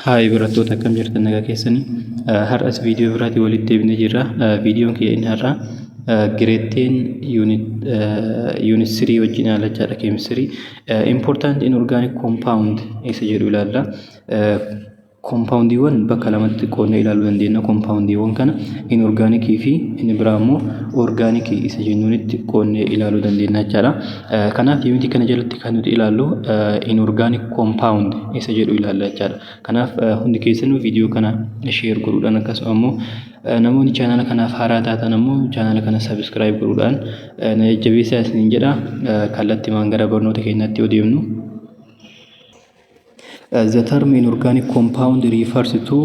Haay barattoota, akkam jirtan? Nagaa keessanii? Har'as viidiyoo biraatiin walitti deebinee jirra. Viidiyoon kiyya inni har'aa grade 10 unit 3 wajjin ilaalachaadha, chemistry. Important inorganic compound isa jedhu ilaalla. Compoundiiwwan bakka lamatti qoodnee ilaaluu dandeenya. Compoundiiwwan kana inorgaanikii fi inni biraa immoo orgaanikii isa jennuunitti qoodnee ilaaluu dandeenya jechaadha. Kanaaf unitii kana jalatti kan nuti ilaallu inorganic compound isa jedhu ilaalla jechaadha. Kanaaf hundi keessanuu viidiyoo kana share godhuudhaan, akkasuma immoo namoonni chaanala kanaaf haaraa taatan ammoo chaanala kana subscribe godhuudhaan na jajjabeessaa isiniin jedha. Kallattiimaan gara barnoota keenyaatti yoo deemnu. The term inorganic compound refers to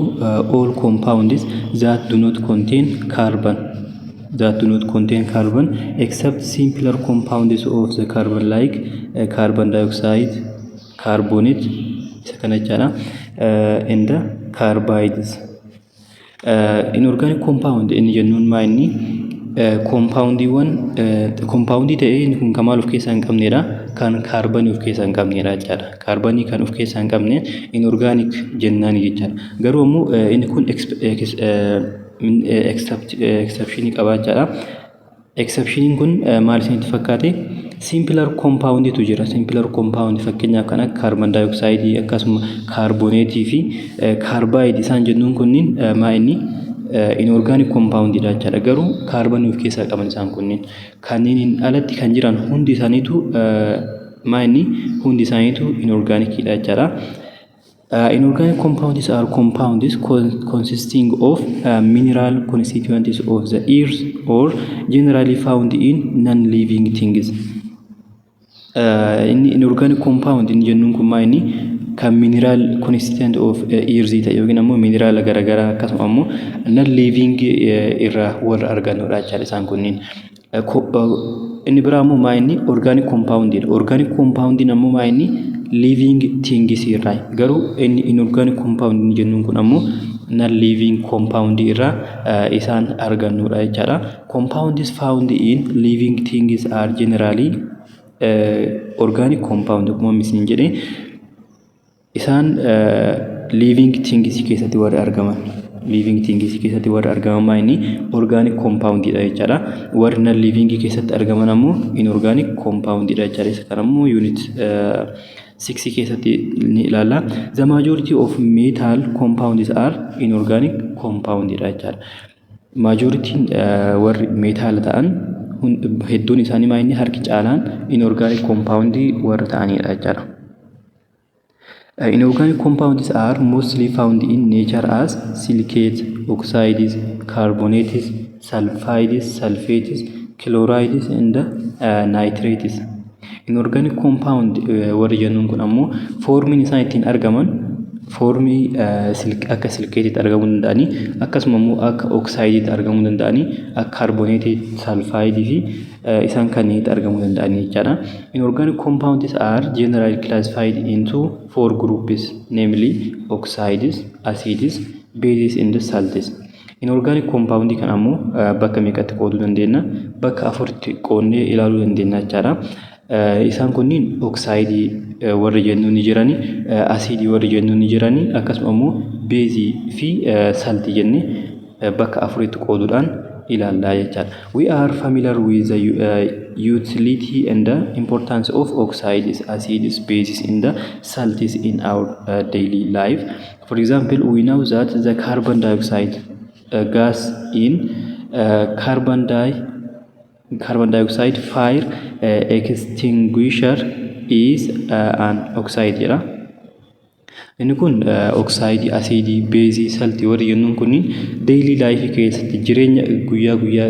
all compounds that do not contain carbon except simpler compounds of the carbon like carbon dioxide, carbonate isa kana jechaadha, and carbides. Inorganic compound inni jennuun maa inni compoundiiwwan compoundii ta'ee inni kun kan maal of keessaa hin qabnedha? Kan kaarbanii of keessaa hin qabnedha jechaadha. Kaarbanii kan of keessaa hin qabne inorganic jennaan jechaadha. Garuu ammoo inni kun exceptionii qaba jechaadha. Exceptioniin kun maal isinitti fakkaate? Simpler compoundiitu jira. Simpler compound fakkeenyaaf kan akka carbon dioxide, akkasuma carbonateii fi carbide isaan jennuun kunniin maa inni inorganic compoundidha jechaadha. Garuu kaarbanii of keessaa qaban isaan kunniin. Kanneen alatti kan jiran hundi isaaniitu maa inni hundi isaaniitu inorganicidha jechaadha. Inorganic compounds are compounds consisting of mineral constituents of the earth or generally found in non-living things. Inni inorganic compound inni jennuun kun maa inni kan mineral constituent of earth ta'e yookiin ammoo mineraala garaagaraa, akkasuma ammoo non living irraa warra argannudha jechaadha isaan kunniin. Inni biraa ammoo maa inni organic compound dha. Organic compound ammoo maa inni living things irraa, garuu inni inorganic compound inni jennuun kun ammoo non living compound irraa isaan argannudha jechaadha. Compounds found in living things are generally organic compound. Akkuma isin jedhe, isaan living things keessatti warri argaman, living things keessatti warri argaman maa inni organic compound dha jechaadha. Warri non living keessatti argaman ammoo inorganic compound dha jechaadha. Isa kana ammoo unit 6 keessatti ni ilaalla. The majority of metal compounds are inorganic compound dha jechaadha. Majorityn warri meetaala ta'an hedduun isaanii maa inni harki caalaan inorganic compound warra ta'anidha jechaadha. Inorganic compounds are mostly found in nature as silicate, oxides, carbonates, sulfides, sulfates, chlorides and nitrates. Inorganic compound warri jennuun kun ammoo formiin isaan ittiin argaman formii akka silicateitti argamuu danda'anii, akkasuma immoo akka oxideitti argamuu danda'anii, akka carbonateii, sulfideii fi isaan kanneenitti argamuu danda'anii jechaadha. Inorganic compounds are generally classified into four groups, namely oxides, acids, bases and salts. Inorganic compound kan ammoo bakka meeqatti qooduu dandeenya? Bakka afuritti qoodnee ilaaluu dandeenya jechaadha. Isaan kunniin oxideii warri jennuun ni jirani, asiidii warri jennuun ni jirani, akkasuma immoo baseii fi saltii jennee bakka afuritti qooduudhaan ilaallaa jechaadha. We are familiar with the utility and the importance of oxides, acids, bases and the salts in our daily life. For example, we know that the carbon dioxide gas in carbon dioxide fire extinguisher is an oxide jedha. Inni kun oxideii, asiidii, baseii, saltii warri jennuun kunniin daily lifeii keessatti, jireenya guyyaa guyyaa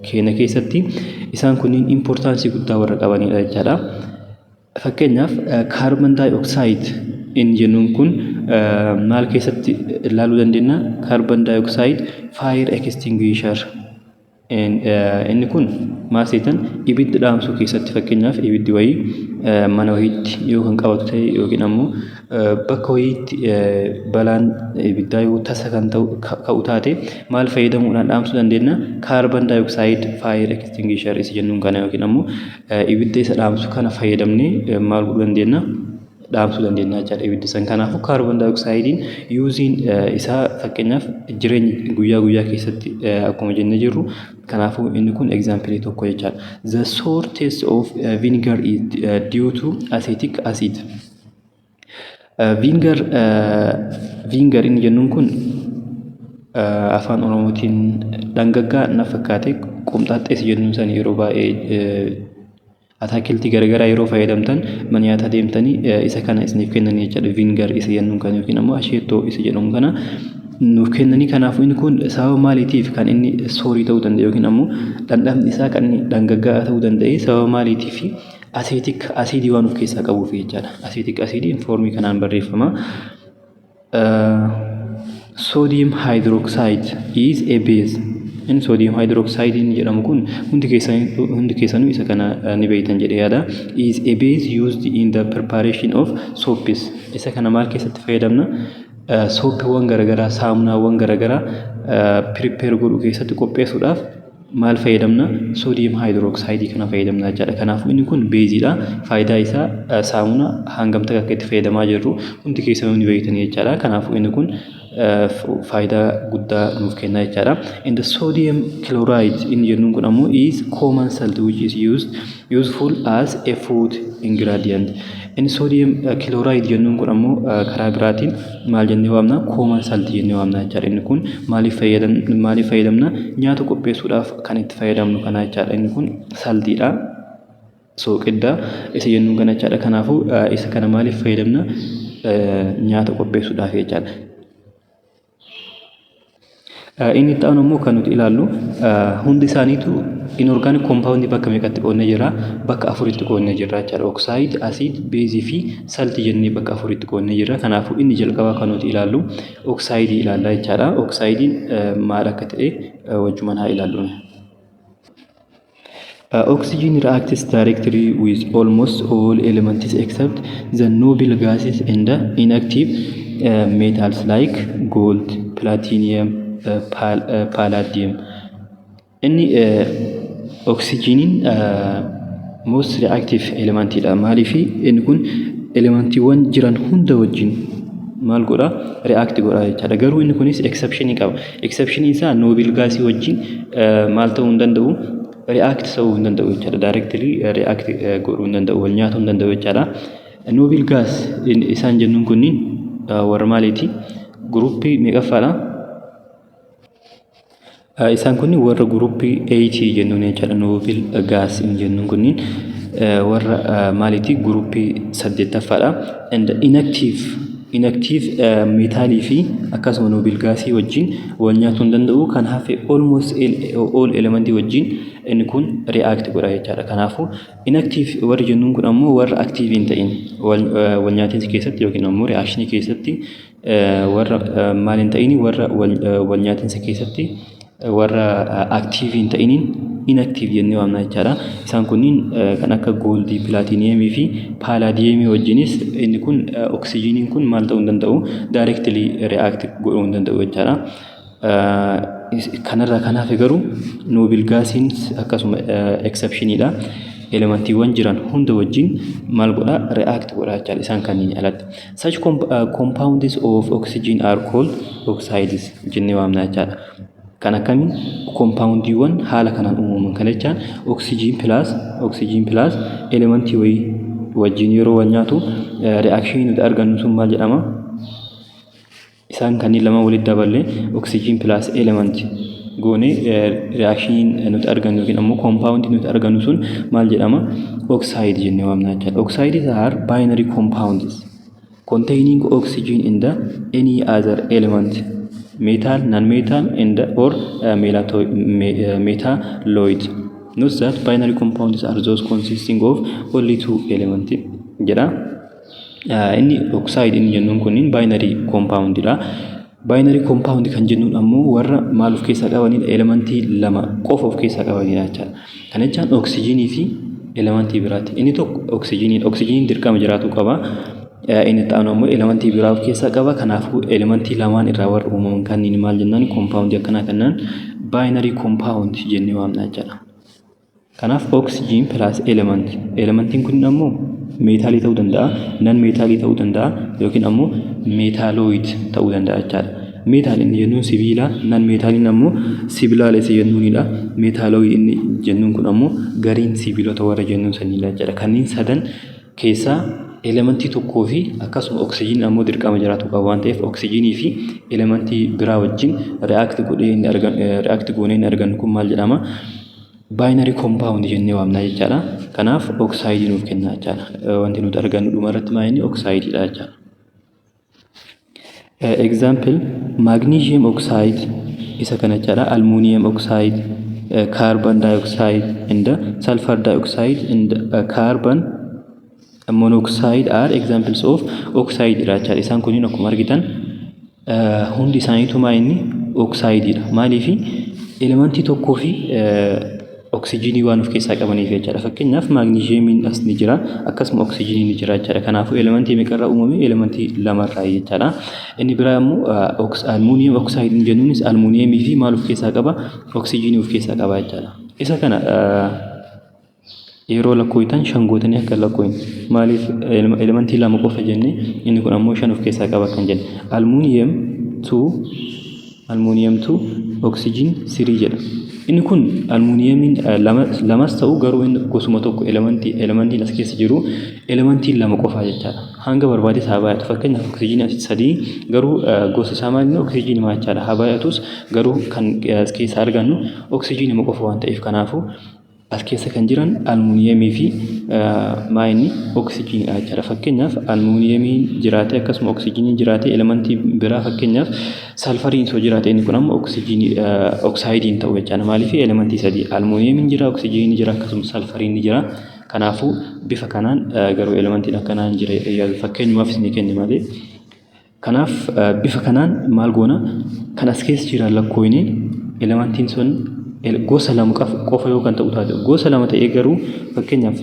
keenya keessatti isaan kunniin importanceii guddaa warra qabanidha jechaadha. Fakkeenyaaf, carbon dioxide inni jennuun kun maal keessatti ilaaluu dandeenya? Carbon dioxide fire extinguisher inni kun maal seetan? Ibidda dhaamsuu keessatti, fakkeenyaaf ibiddi wayii mana wayiitti yoo kan qabatu ta'e yookiin ammoo bakka wayiitti balaan ibiddaa yoo tasa kan ka'u taate, maal fayyadamuudhaan dhaamsuu dandeenya? Carbon dioxide fire extinguisher isa jennuun kana yookiin ammoo ibidda isa dhaamsu kana fayyadamnee maal godhuu dandeenya? Dhaamsuu dandeenya jechaadha ibidda san. Kanaafuu carbon dioxideiin useiin isaa fakkeenyaaf jireenya guyyaa guyyaa keessatti akkuma jennee jirru, kanaafuu inni kun exampleii tokko jechaadha. The sour taste of vinegar is due to acetic acid. Vinegar inni jennuun kun afaan Oromootiin dhangaggaa na fakkaate, qomxaaxxees jennuun san yeroo baay'ee ataakiltii garaagaraa yeroo fayyadamtan mana nyaataa deemtanii isa kana isiniif kennanii jechaadha. Vinegar isa jennuun kana yookiin ammoo asheettoo isa jedhamu kana nuuf kennanii. Kanaafuu inni kun sababa maaliitiif kan inni sourii ta'uu danda'e, yookiin ammoo dhandhamni isaa kan inni dhangaggaa'aa ta'uu danda'e sababa maaliitiif? Acetic acidii waan of keessaa qabuuf jechaadha. Acetic acidiin formii kanaan barreeffama. Sodium hydroxide is a base. Inni sodium hydroxide inni jedhamu kun hundi keessanuu isa kana ni beektan jedhee yaada. Is a base used in the preparation of soaps. Isa kana maal keessatti fayyadamna? Soapiiwwan garaagaraa, saamunaawwan garaagaraa prepare godhuu keessatti, qopheessuudhaaf maal fayyadamna? Sodium hydroxide kana fayyadamna jechaadha. Kanaafuu inni kun baseiidha. Faayidaa isaa saamunaa hangamta akka itti fayyadamaa jirru hundi keessanuu ni beektanii jechaadha. Kanaafuu inni kun faayidaa guddaa nuuf kenna jechaadha. And the sodium chloride inni jennuun kun ammoo is common salt which is used useful as a food ingredient. Inni sodium chloride jennuun kun ammoo karaa biraatiin maal jennee waamna? Common salt jennee waamna jechaadha. Inni kun maaliif fayyadamna? Nyaata qopheessuudhaaf kan itti fayyadamnu kana jechaadha. Inni kun saltiidha. Sooqidda isa jennuun kana jechaadha. Kanaafuu isa kana maaliif fayyadamna? Nyaata qopheessuudhaaf jechaadha. Inni itti aanu immoo kan nuti ilaallu hundi isaaniitu inorganic compound bakka meeqatti qoodnee jira? Bakka afuritti qoodnee jirra jechaadha. Oxide, acid, baseii fi saltii jennee bakka afuritti qoodnee jirra. Kanaafuu inni jalqabaa kan nuti ilaallu oxideii ilaalla jechaadha. Oxideiin maal akka ta'e wajjumaan haa ilaallu. Oxygen reacts directly with almost all elements except the noble gases and the inactive metals like gold, platinum, palladium. Inni oxygeniin most reactive elementiidha. Maaliif? Inni kun elementiiwwan jiran hunda wajjin maal godha? React godha jechaadha. Garuu inni kunis exceptionii qaba. Exceptionii isaa noble gasii wajjin maal ta'uu hin danda'u? React ta'uu hin danda'u jechaadha. Directly react godhuu hin danda'u, wal nyaatuu hin danda'u jechaadha. Noble gas isaan jennuun kunniin warra maaliiti? Groupii meeqaffaadha? Isaan kunniin warra groupii 8 jennuun jechaadha. Noble gas jennuun kunniin warra maaliiti? Groupii saddeettaffaadha. And inactive metalii fi akkasuma noble gasii wajjin wal nyaatuu hin danda'u. Kan hafe almost all elementii wajjin inni kun react godha jechaadha. Kanaafuu inactive warri jennuun kun ammoo warra active hin ta'in, wal nyaatiinsa keessatti yookiin ammoo reactionii keessatti warra maal hin ta'in, warra wal nyaatiinsa keessatti warra active hin ta'iniin inactive jennee waamna jechaadha. Isaan kunniin kan akka goldii, platinumii fi palladiumii wajjinis inni kun oxygeniin kun maal ta'uu hin danda'u? Directly react godhuu hin danda'u jechaadha. Kanarraa kan hafe garuu noble gasiin akkasuma exceptioniidha. Elementiiwwan jiran hunda wajjin maal godha? React godha jechaadha isaan kanneen alatti. Such compounds of oxygen are called oxides jennee waamna jechaadha. Kan akkamiin compoundiiwwan haala kanaan uumaman kana jechaan oxygen plus elementii wayii wajjin yeroo wal nyaatu reactionii nuti argannu sun maal jedhama? Isaan kanneen lama walitti daballee oxygen plus element goonee reactioniin nuti argannu yookiin ammoo compoundii nuti argannu sun maal jedhama? Oxide jennee waamna jechaadha. Oxides are binary compounds containing oxygen in the any other element, metal, non-metal and or metalloid. Note that binary compounds are those consisting of only two elements jedha. Inni oxide inni jennuun kunniin binary compoundidha. Binary compound kan jennuun ammoo warra maal of keessaa qabanidha? Elementii lama qofa of keessaa qabanidha jechaadha. Kana jechaan oxygenii fi elementii biraati. Inni tokko oxygeniidha. Oxygeniin dirqama jiraachuu qaba. Inni itti aanu ammoo elementii biraa of keessaa qaba. Kanaafuu elementii lamaan irraa warra uumaman kanneen maal jennaan? Compoundii akkanaa kanaan binary compound jennee waamna jechaadha. Kanaaf oxygen plus element. Elementiin kun ammoo meetaalii ta'uu danda'a, non meetaalii ta'uu danda'a yookiin ammoo metalloid ta'uu danda'a jechaadha. Metal inni jennuun sibiila, non meetaaliin ammoo sibiilaalee isa jennuunidha. Metalloid inni jennuun kun ammoo gariin sibiilota warra jennuun sanidha jechaadha. Kanneen sadan keessaa elementii tokkoo fi akkasuma oksijiin ammoo dirqama jiraatu qaba waan ta'eef, oksijiinii fi elementii biraa wajjin react godhee inni argan, react goonee inni argannu kun maal jedhama? Binary compound jennee waamna jechaadha. Kanaaf oxide nuuf kenna jechaadha. Wanti nuti argannu dhuma irratti maal inni oxide jechaadha. Example, magnesium oxide isa kana jechaadha. Aluminium oxide, carbon dioxide and sulfur dioxide and carbon monoxide are examples of oxide dha jechaadha. Isaan kunniin akkuma argitan hundi isaaniitu maa inni oxide dha. Maaliifi? Elementii tokkoo fi oksijiinii waan of keessaa qabaniif jechaadha. Fakkeenyaaf maagniziyeemiin as ni jira, akkasuma oksijiiniin ni jira jechaadha. Kanaafuu elementii meeqarraa uumame? Elementii lamarraa jechaadha. Inni biraa immoo aluminium oxide jennuunis almuuniyeemii fi maal of keessaa qaba? Oksijiinii of keessaa qaba jechaadha. Isa kana yeroo lakkooytan shan gootanii akka lakkooyin. Maaliif elementii lama qofa jenne, inni kun ammoo shan of keessaa qaba kan jenne? Aluminium 2, aluminium 2 oxygen 3 jedha. Inni kun almuuniyeemiin lamas ta'u, garuu inni gosuma tokko, elementiin as keessa jiru elementiin lama qofaa jechaadha. Hanga barbaades haa baay'atu. Fakkeenyaaf oksijiinii asitti sadii, garuu gosa isaa maal inni oksijiinii jechaadha. Haa baay'atus, garuu kan as keessa argannu oksijiinii qofa waan ta'eef, kanaafuu as keessa kan jiran almuuniyeemii fi maa inni oksijiiniidha jechaadha. Fakkeenyaaf almuuniyeemiin jiraate, akkasuma oksijiiniin jiraate, elementii biraa fakkeenyaaf salfariin osoo jiraate, inni kun ammoo oksijiinii oksaayidiin ta'u jechaadha. Maaliif? Elementii sadii, almuuniyeemiin jira, oksijiiniin jira, akkasuma salfariin ni jira. Kanaafuu bifa kanaan garuu elementiin akkanaa hin jira, fakkeenyumaaf isinii kenne malee. Kanaaf bifa kanaan maal goona? Kan as keessa jiran lakkooyne elementiin sun gosa lama qofa yoo kan ta'u taate, gosa lama ta'ee garuu, fakkeenyaaf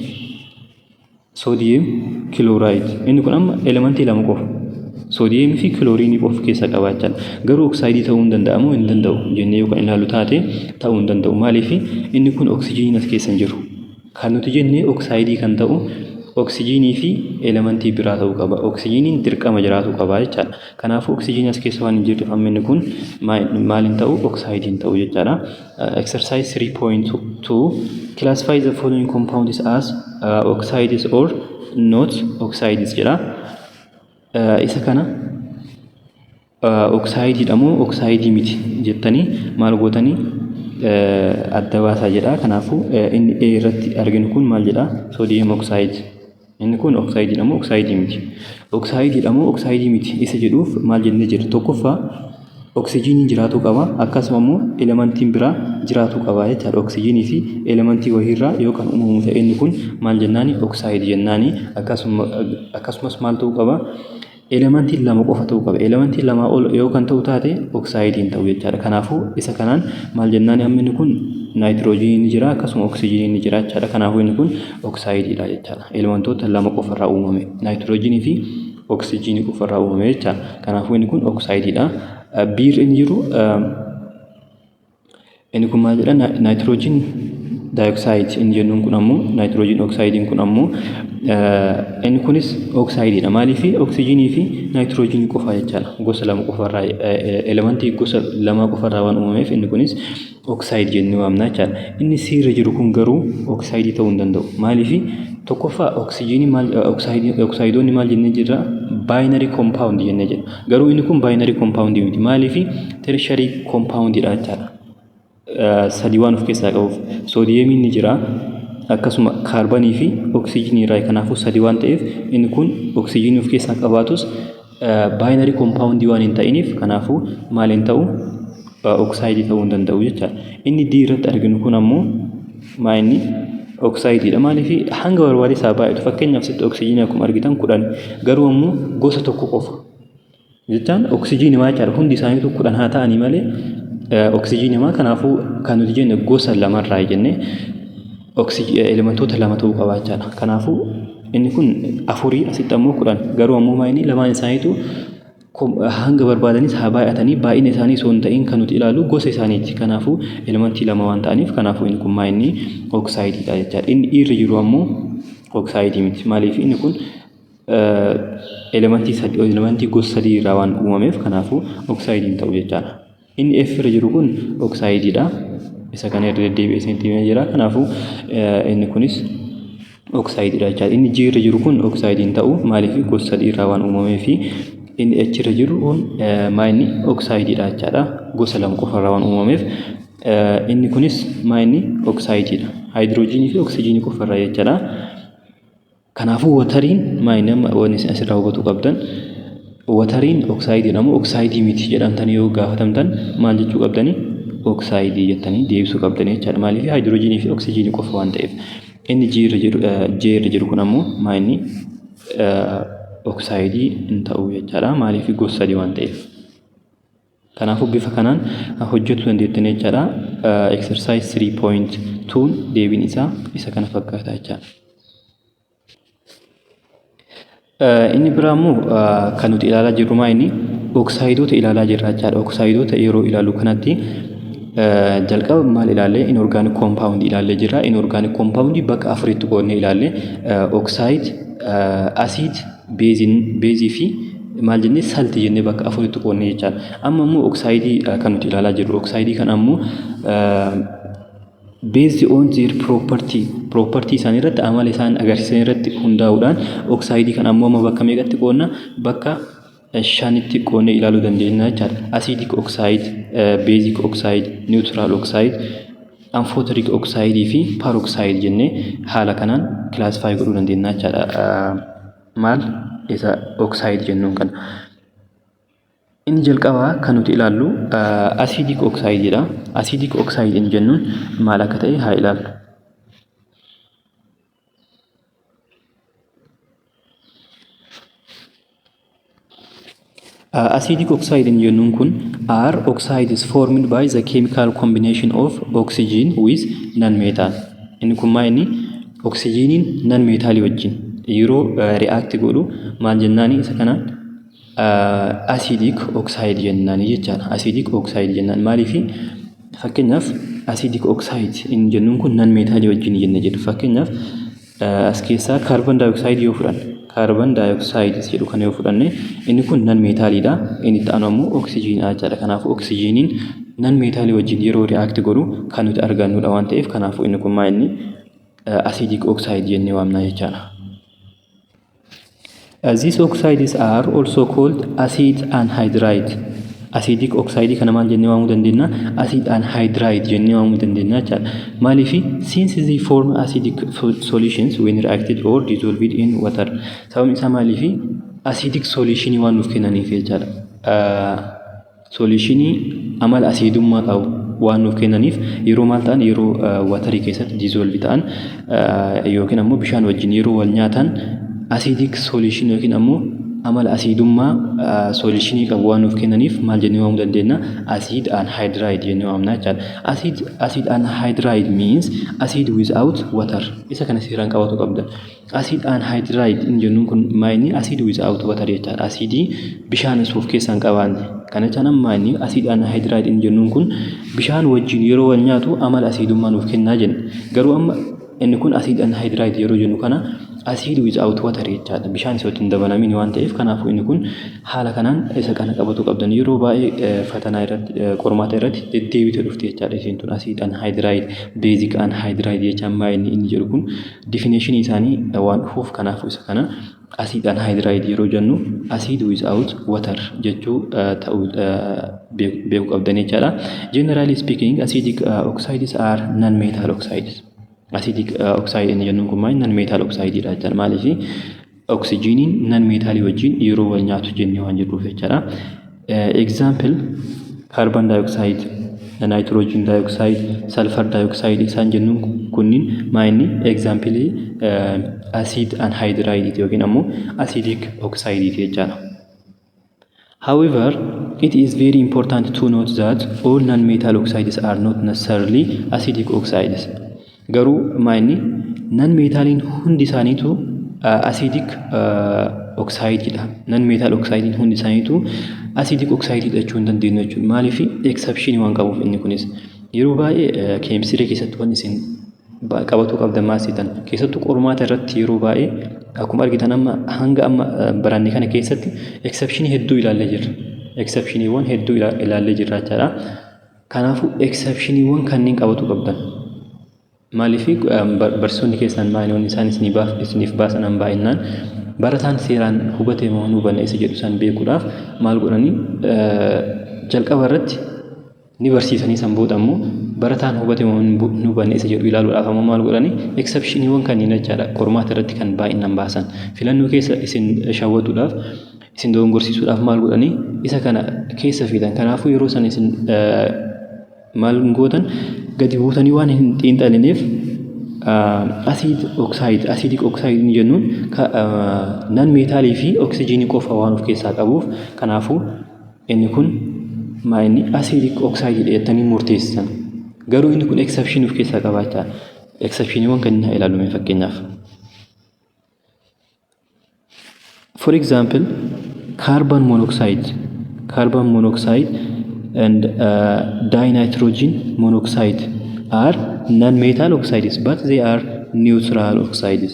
sodium chloride, inni kun amma elementii lama qofa, soodiyeemii fi kilooriinii qofa keessa qabaachaa, garuu oksaayidii ta'uu hin danda'amu hin danda'u jennee yoo kan ilaallu taate, ta'uu hin danda'u. Maaliif? Inni kun oksijiiniin as keessa hin jiru. Kan nuti jenne oksaayidii kan ta'u oksijiinii fi elementii biraa ta'uu qaba. Oksijiiniin dirqama jiraatu qaba jechaadha. Kanaafuu oksijiinii as keessa waan hin jirreef, amma inni kun maal hin ta'u? Oksaayidiin ta'u jechaadha. Exercise 3.2: classify the following compounds as oxides or not oxides jedha. Isa kana oksaayidiidha moo oksaayidii miti jettanii maal gootanii adda baasaa jedha. Kanaafuu inni A irratti arginu kun maal jedha? Sodium oxide. Inni kun oksaayidiidha moo oksaayidii miti? Oksaayidiidha moo oksaayidii miti isa jedhuuf maal jennee jirra? Tokkoffaa oksijiiniin jiraatuu qaba, akkasuma immoo elementiin biraa jiraatuu qaba jechaadha. Oksijiinii fi elementii wayiirraa yoo kan uumamu ta'e, inni kun maal jennaani? Oxide jennaani. Akkasumas maal ta'uu qaba? Elementiin lama qofa ta'uu qaba. Elementiin lamaa ol yoo kan ta'u taate, oksaayidiin ta'u jechaadha. Kanaafuu isa kanaan maal jennaani? Amma inni kun naayitiroojiiniin ni jira, akkasuma oksijiiniin ni jira jechaadha. Kanaafuu inni kun oksaayidiidha jechaadha. Elementoota lama qofarraa uumame. Naayitiroojiinii fi oksijiinii qofarraa uumame jechaadha. Kanaafuu inni kun oksaayidiidha. B irra inni jiru inni kun maal jedha? Nitrogen dioxide inni jennuun kun ammoo, naayitiroojiin oksaayidiin kun ammoo, inni kunis oksaayidiidha. Maaliif? Oksijiinii fi naayitiroojiinii qofa jechaadha. Gosa lama qofarraa, elementii gosa lama qofarraa waan uumameef, inni kunis oxide jennee waamna jechaadha. Inni C irra jiru kun garuu oksaayidii ta'uu hin danda'u. Maaliif? Tokkoffaa oksijiinii maal, oksaayidoonni maal jennee jirra? Binary compound jennee jirra. Garuu inni kun binary compound miti. Maaliif? Tertiary compoundidha jechaadha. Sadii waan of keessaa qabuuf, soodiyeemiin ni jira, akkasuma kaarbanii fi oksijiinii irraa. Kanaafuu sadii waan ta'eef, inni kun oksijiinii of keessaa qabaatus binary compound waan hin ta'iniif, kanaafuu maal hin ta'u? Oksaayidii ta'uu hin danda'u jechaadha. Inni D irratti arginu kun ammoo maa inni oksaayidiidha. Maaliif? Hanga barbaade isaa baay'atu, fakkeenyaaf sitti oksijiinii akkuma argitan 10, garuu ammoo gosa tokko qofa jechaan oksijiinii maa jechaadha. Hundi isaaniitu 10 haa ta'anii malee oksijiinii maa. Kanaafuu kan nuti jenne gosa lamarraa jenne, elementoota lama ta'uu qaba jechaadha. Kanaafuu inni kun afurii, asitti ammoo 10, garuu ammoo maa inni lamaan isaaniitu Hanga barbaadanis haa baay'atanii, baay'ina isaanii osoo hin ta'in kan nuti ilaallu gosa isaaniiti. Kanaafuu elementii lama waan ta'aniif, kanaafuu inni kun maa inni oksaayidiidha jechaadha. Inni irra jiru ammoo oksaayidii miti. Maaliif? Inni kun elementii sadi, elementii gosa sadii irraa waan uumameef, kanaafuu oksaayidii hin ta'u jechaadha. Inni F irra jiru kun oksaayidiidha. Isa kana irra deddeebi'ee isinitti himee jira. Kanaafuu inni kunis oksaayidiidha jechaadha. Inni G irra jiru kun oksaayidii hin ta'u. Maaliif? Gosa sadii irraa waan uumameefi. Inni H irra jiru kun maa inni oksaayidiidha jechaadha. Gosa lama qofa irraa waan uumameef. Inni kunis maa inni oksaayidiidha. Haayidroojiinii fi oksijiinii qofa irraa jechaadha. Kanaafuu wateriin maa inni, amma wanni isin asirraa hubachuu qabdan, wateriin oksaayidiidha moo oksaayidii miti jedhamtanii yoo gaafatamtan, maal jechuu qabdanii? Oksaayidii jettanii deebisuu qabdanii jechaadha. Maaliif? Haayidroojiinii fi oksijiinii qofa waan ta'eef. Inni G irra jiru, J irra jiru kun ammoo maa inni oksaayidii hin ta'u jechaadha. Maaliif? Gosa sadii waan ta'eef. Kanaafuu bifa kanaan hojjechuu dandeettanii jechaadha. Exercise 3.2 deebiin isaa isa kana fakkaata jechaadha. Inni biraa immoo kan nuti ilaalaa jirru maa inni oksaayidoota ilaalaa jirra jechaadha. Oksaayidoota yeroo ilaallu kanatti jalqaba maal ilaalle? Inorganic compound ilaallee jirra. Inorganic compound bakka afuritti qoodnee ilaalle: oxide, acid, beezii fi maal jennee, salt jennee bakka afuritti qoodnee jechaadha. Amma immoo oksaayidii kan nuti ilaalaa jirru, oksaayidii kan ammoo based on their property isaanii irratti, amala isaan agarsiisan irratti hundaa'uudhaan oksaayidii kan ammoo amma bakka meeqatti qoodna? Bakka shanitti qoodnee ilaaluu dandeenya jechaadha. Acidic oxide, basic oxide, neutral oxide, amphoteric oxide fi peroxide jennee haala kanaan classify godhuu dandeenya jechaadha. Maal isa oxide jennuun kana. Inni jalqabaa kan nuti ilaallu acidic oxideidha. Acidic oxide inni jennuun maal akka ta'e haa ilaallu. Acidic oxide inni jennuun kun are oxides formed by the chemical combination of oxygen with non-metal. Inni kun maa inni oksijiiniin non-metalii wajjin yeroo react godhu maal jennaani isa kanaan? Acidic oxide jennaani jechaadha. Acidic oxide jennaan maaliifi? Fakkeenyaaf, acidic oxide inni jennuun kun non-metalii wajjin jenne jedhu. Fakkeenyaaf, as keessaa carbon dioxide yoo fudhanne, carbon dioxide jedhu kana yoo fudhanne, inni kun non metaliidha. Inni itti aanu ammoo oksijiinidha jechaadha. Kanaafuu oksijiiniin non metalii wajjin yeroo react godhu kan nuti argannudha waan ta'eef, kanaafuu inni kun maa inni acidic oxide jennee waamna jechaadha. These oxides are also called acid anhydride. Acidic oxide kana maal jennee waamuu dandeenya? Acid anhydride jennee waamuu dandeenya jechaadha. Maaliif? Since they form acidic solutions when reacted or dissolved in water. Sababni isaa maaliif? Acidic solution waan nuuf kennaniif jechaadha. Solutionii amala asiidummaa qabu waan nuuf kennaniif, yeroo maal ta'an, yeroo waterii keessatti dissolve ta'an yookiin ammoo bishaan wajjin yeroo wal nyaatan, acidic solution yookiin ammoo amala asiidummaa solutionii qabu waan nuuf kennaniif, maal jennee waamuu dandeenya? Acid anhydride jennee waamna jechaadha. Acid anhydride means acid without water. Isa kana seeraan qabatu qabdan. Acid anhydride inni jennuun kun maa inni acid without water jechaadha. Asidii bishaan of keessaa hin qabaanne. Kana jechaan amma inni acid anhydride inni jennuun kun bishaan wajjin yeroo wal nyaatu amala asiidummaa nuuf kennaa jenna. Garuu amma inni kun acid anhydride yeroo jennu kana acid without water jechaadha. Bishaan isa wajjin dabalamin waan ta'eef, kanaafuu inni kun haala kanaan isa kana qabatu qabdan. Yeroo baay'ee fatanaa irratti, qormaata irratti deddeebitee dhufti jechaadha. Isiin tun acid anhydride, basic anhydride jechaan maa inni inni jedhu kun definition isaanii waan dhufuuf, kanaafuu isa kana acid anhydride yeroo jennu acid without water jechuu ta'uu beekuu qabdan jechaadha. Generally speaking, acidic oxides are non-metal oxides. Acidic oxide inni jennuun kun maal? Non-metal oxide dha jechaadha. Maaliif? Oksijiiniin non-metalii wajjin yeroo wal nyaatu jennee waan jirruuf jechaadha. Example, carbon dioxide, nitrogen dioxide, sulfur dioxide isaan jennuun kunniin maa inni example acid anhydride yookiin ammoo acidic oxide jechaadha. However, it is very important to note that all non-metal oxides are not necessarily acidic oxides. Garuu maa inni non-metaliin hundi isaaniitu acidic oxide-dha. Non metal oxide hundi isaaniitu acidic oxide jechuu hin dandeenyu jechuudha. Maaliif? Exception waan qabuuf inni kunis. Yeroo baay'ee keemistirii keessatti wanni isin qabatuu qabdan maal seetan? Keessattuu qormaata irratti yeroo baay'ee akkuma argitan amma hanga amma baranne kana keessatti exception hedduu ilaallee jirra. Exceptioniiwwan hedduu ilaallee jirra jechaadha. Kanaafuu exceptioniiwwan kanneen qabatuu qabdan. Maaliif? Barsiisonni keessan maali wanni isaan isiniif baasan baay'inaan barataan seeraan hubatee moo hin hubanne isa jedhu san beekuudhaaf maal godhanii, jalqaba irratti ni barsiisanii, san booda ammoo barataan hubate moo hin hubanne isa jedhu ilaaluudhaaf ammoo maal godhanii, exceptioniiwwan kanneen jechaadha qormaata irratti kan baay'inaan baasan. Filannoo keessa isin shawwatuudhaaf, isin dogongorsiisuudhaaf maal godhanii, isa kana keessa fidan. Kanaafuu yeroo san isin maal gootan, gadi buutanii waan hin xiinxalineef acid oxide, acidic oxide ni jennuun non metalii fi oksijiinii qofa waan of keessaa qabuuf, kanaafuu inni kun maa inni acidic oxide jettanii murteessan. Garuu inni kun exception of keessaa qabaachaa. Exceptioniiwwan kanneen haa ilaallu fakkeenyaaf. For example, carbon monoxide and dinitrogen monoxide are non-metal oxides, but they are neutral oxides.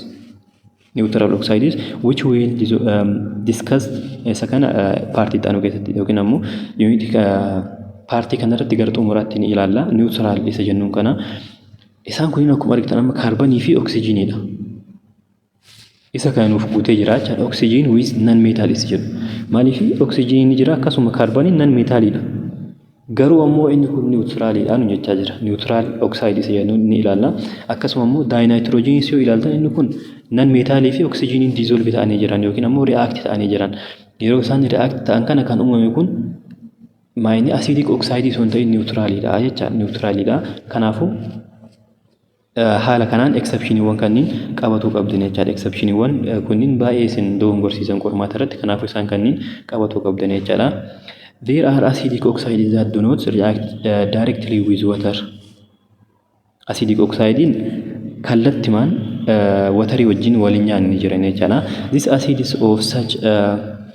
Neutral oxides which will discuss isa kana partii itti aanu keessatti yookiin ammoo unit partii kanarratti gara xumuraatti ni ilaalla. Neutral isa jennuun kana isaan kunniin akkuma argitan amma kaarbanii fi oksijiiniidha. Isa kana nuuf guutee jira jechaadha. Oxygen with non metalis jedhu. Maaliif? Oksijiiniin ni jira, akkasuma kaarbaniin non metaliidha. Garuu ammoo inni kun neutraliidha nu jechaa jira. Neutral oxide isa jennu ni ilaalla. Akkasuma immoo dinitrogeniis yoo ilaaltan, inni kun non metalii fi oksijiiniin dissolve ta'anii jiran yookiin ammoo react ta'anii jiran. Yeroo isaan react ta'an kana kan uumame kun maayini acidic oxide osoo hin ta'in neutraliidha jechaadha. Neutraliidha. Kanaafuu haala kanaan exceptioniiwwan kanneen qabatuu qabdan jechaadha. Exceptioniiwwan kunniin baay'ee isin dogongorsiisan qormaata irratti, kanaafuu isaan kanneen qabatuu qabdan jechaadha. There are acidic oxides that do not react directly with water. Acidic oxidein kallattimaan waterii wajjin waliin nyaanni jiran jechaadha. This acids of such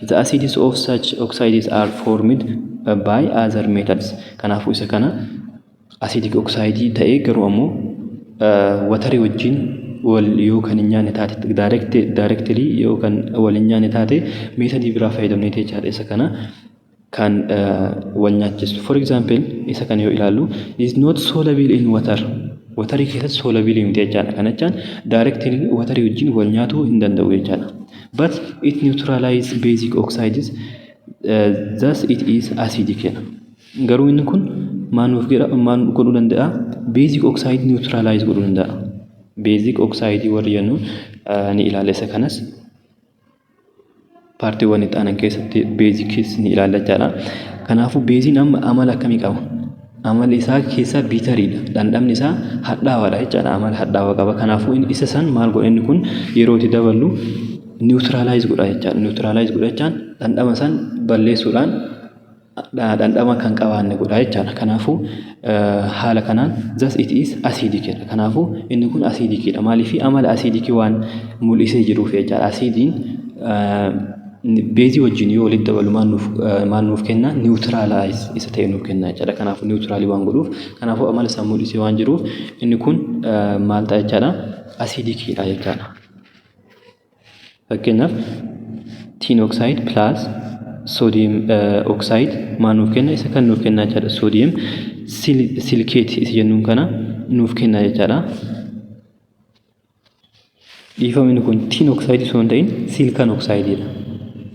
the acids of such oxides are formed by other methods. Kanaafuu isa kana acidic oxide ta'ee garuu ammoo waterii wajjin wal yoo kan hin nyaanne taate, directly yoo kan wal hin nyaanne taate, methodii biraa fayyadamnee jechaadha isa kana kan wal nyaachisu. For example, isa kana yoo ilaallu, is not soluble in water. Waterii keessatti soluble miti jechaadha. Kana jechaan directly waterii wajjin wal nyaatuu hin danda'u jechaadha. But it neutralize basic oxides, thus it is acidic jedha. Garuu inni kun maal nuuf godha, maal godhuu danda'a? Basic oxide neutralize godhuu danda'a. Basic oxide warri jennu ni ilaalla, isa kanas partiiwwan itti aanan keessatti basicis ni ilaalla jechaadha. Kanaafuu baseiin amma amala akkamii qaba? Amalli isaa keessaa bitteriidha. Dhandhamni isaa hadhaawaadha jechaadha. Amala hadhaawaa qaba. Kanaafuu isa san maal godha? Inni kun yeroo itti daballu neutralize godha jechaadha. Neutralize godha jechaan dhandhama san balleessuudhaan dhandhama kan qabaanne godha jechaadha. Kanaafuu haala kanaan thus it is acidic jedha. Kanaafuu inni kun acidicidha. Maaliif? Amala acidicii waan mul'isee jiruuf jechaadha. Acidiin baseii wajjin yoo walitti dabalu maal nuuf kenna? Neutralize isa ta'e nuuf kenna jechaadha. Kanaafuu neutralii waan godhuuf, kanaafuu amala isaa mul'isee waan jiruuf, inni kun maal ta'a jechaadha? Acidiciidha jechaadha. Fakkeenyaaf, tin oxide plus sodium oxide maal nuuf kenna? Isa kan nuuf kenna jechaadha. Sodium silicate isa jennuun kana nuuf kenna jechaadha. Dhiifama, inni kun tin oxide osoo hin ta'in silicon oxideidha.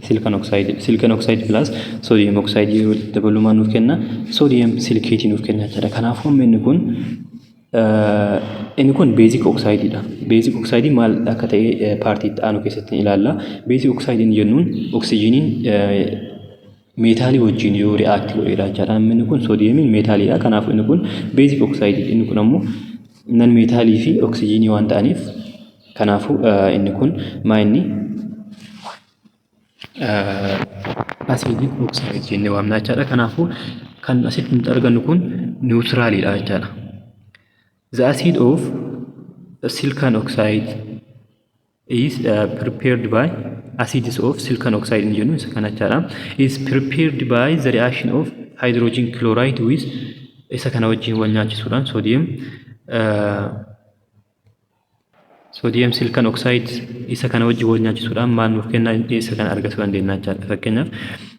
Silicon oxide, silicon oxide plus sodium oxide yeroo walitti dabalu maal nuuf kenna? Sodium silicate nuuf kenna jechaadha. Kanaafuu amma inni kun basic oxideidha. Basic oxide maal akka ta'e partii itti aanu keessatti ni ilaalla. Basic oxide jennuun oksijiiniin metalii wajjin yoo react godheedha jechaadha. Inni kun sodiumiin metaliidha. Kanaafuu inni kun basic oxide, inni kun ammoo non metalii fi oksijiinii waan ta'aniif, kanaafuu inni kun maa inni acidic oxide jennee waamna jechaadha. Kanaafuu kan asitti nuti argannu kun neutraliidha jechaadha. The acid of silicon oxide is prepared by Acids of silicon oxide inni jennu isa kana jechaadha. Is prepared by the reaction of hydrogen chloride with isa kana wajjin wal nyaachisuudhaan sodium silicon oxide isa kana wajjin wal nyaachisuudhaan maal nuuf kenna, isa kana argachuu dandeenya jechaadha. Fakkeenyaaf,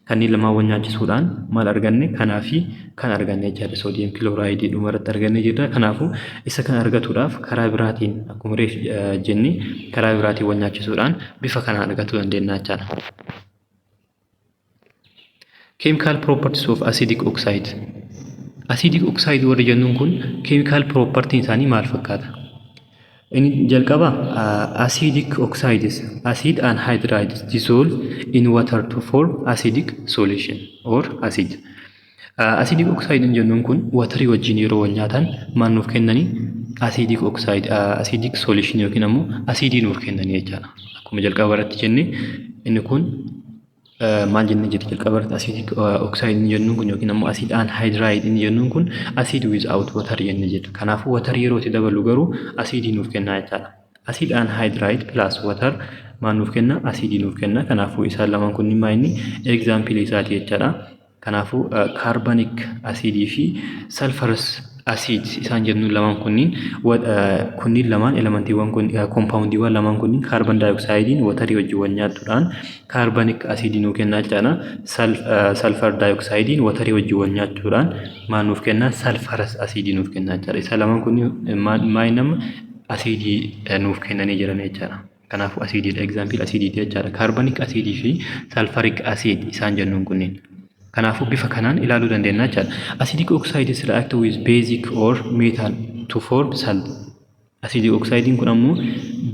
kanneen lamaan wal nyaachisuudhaan maal arganne? Kanaa fi kan arganne jechaadha. Sodium chloride dhumarratti arganne jirra. Kanaafuu isa kana argatuudhaaf karaa biraatiin, akkuma reef jenne, karaa biraatiin wal nyaachisuudhaan bifa kanaan argachuu dandeenya jechaadha. Chemical properties of acidic oxide. Acidic oxide warri jennuun kun chemical property isaanii maal fakkaata? Inni jalqaba, acidic oxides, acid anhydrides dissolve in water to form acidic solution or acid. Acidic oxide jennuun kun waterii wajjin yeroo wal nyaatan maal nuuf kennanii? Acidic oxide, acidic solution yookiin ammoo acidii nuuf kennanii jechaadha. Akkuma jalqaba irratti jenne, inni kun maal jennee jirra jalqaba irratti? Acidic oxide inni jennuun kun yookiin ammoo acid anhydride inni jennuun kun acid without water jennee jirra. Kanaafuu water yeroo itti dabalu garuu acidii nuuf kenna jechaadha. Acid anhydride plus water maal nuuf kenna? Acidii nuuf kenna. Kanaafuu isaan lamaan kunniin maa inni example isaati jechaadha. Kanaafuu carbonic acidii fi sulfurous acid isaan jennuun lamaan kunniin lamaan, elementiiwwan kun, compoundiiwwan lamaan kunniin carbon dioxideiin waterii wajjin wal nyaachuudhaan carbonic acidii nuu kenna jechaadha. Sulfur dioxideiin waterii wajjin wal nyaachuudhaan maal nuuf kenna? Sulfurous acidii nuuf kenna jechaadha. Isaan lamaan kunniin maal nama acidii nuuf kennanii jiran jechaadha. Kanaafuu acidiidha, example acidiiti jechaadha. Carbonic acidii fi sulfuric acid isaan jennuun kunniin. Kanaafuu bifa kanaan ilaaluu dandeenya jechaadha. Acidic oxides react with basic or metal to form salt. Acidic oxide kun ammoo